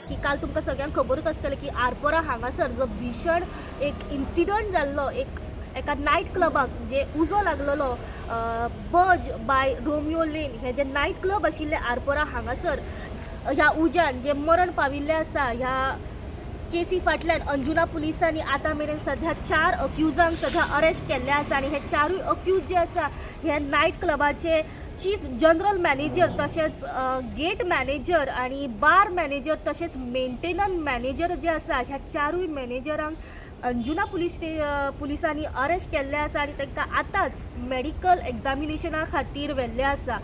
की काल तुमकां सगळ्यांक खबरूच आसतलें की आरपोरा हांगासर जो भीषण एक इन्सिडंट जाल्लो, एक एका नायट क्लबाक जे उजो लागलेलो, बज बाय रोमियो लेन हे जे नायट क्लब आशिल्ले आरपोरा हांगासर, ह्या उज्यान जे मरण पाविल्ले आसा, ह्या केसी फाटल्यान अंजुना पुलिसांनी आतां मेरेन सध्या 4 अक्युजांक सध्या अरेस्ट केल्ले आसा. आनी हे 4 अक्यूज जे आसा हे नायट क्लबाचे चीफ जनरल मॅनेजर, तशेंच गेट मॅनेजर आनी बार मॅनेजर, तशेंच मेंटेनन्स मॅनेजर जे आसा, ह्या 4 मॅनेजरांक अंजुना पुलिसांनी अरेस्ट केल्ले आसा आनी तांकां आतांच मेडिकल एग्जामिनेशना खातीर व्हेल्ले आसा.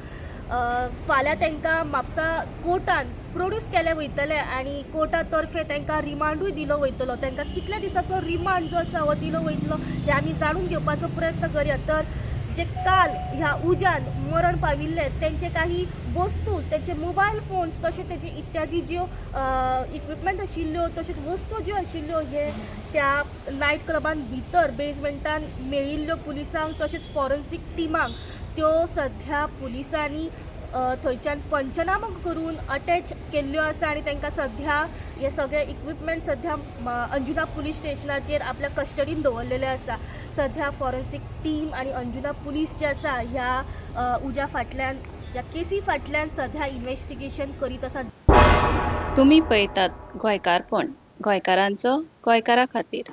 फाल्यां तांकां म्हापसा कोर्टान प्रोड्यूस केले वयतले आनी कोर्टा तर्फे तांकां रिमांडूय दिलो वयतलो. तांकां कितल्या दिसाचो रिमांड जो आसा हो दिलो वयतलो हें आमी जाणून घेवपाचो प्रयत्न करया. तर जे काल ह्या उज्यान मरण पाविल्ले तेंचे काही वस्तू, तेंचे मोबायल फोन्स, तशें तेजे इत्यादी ज्यो इक्विपमेंट आशिल्ल्यो, तशेंच वस्तू ज्यो आशिल्ल्यो हे त्या नायट क्लबान भितर बेजमेंटान मेळिल्ल्यो पुलिसांक तशेंच फॉरेन्सीक टिमांक, त्यो सध्या पुलिसांनी थंयच्यान पंचनामो करून अटॅच केल्ल्यो आसा आनी तांकां सध्या हे सगळे इक्विपमेंट सध्या अंजुना पुलीस स्टेशनाचेर आपल्या कस्टडीन दवरलेले आसा. सध्या फॉरेन्सीक टीम आनी अंजुना पुलीस जे आसा ह्या उज्या फाटल्यान, ह्या केसी फाटल्यान सध्या इन्वेस्टिगेशन करीत आसा. तुमी पळयतात गोंयकारपण, गोंयकारांचो गोंयकारा खातीर.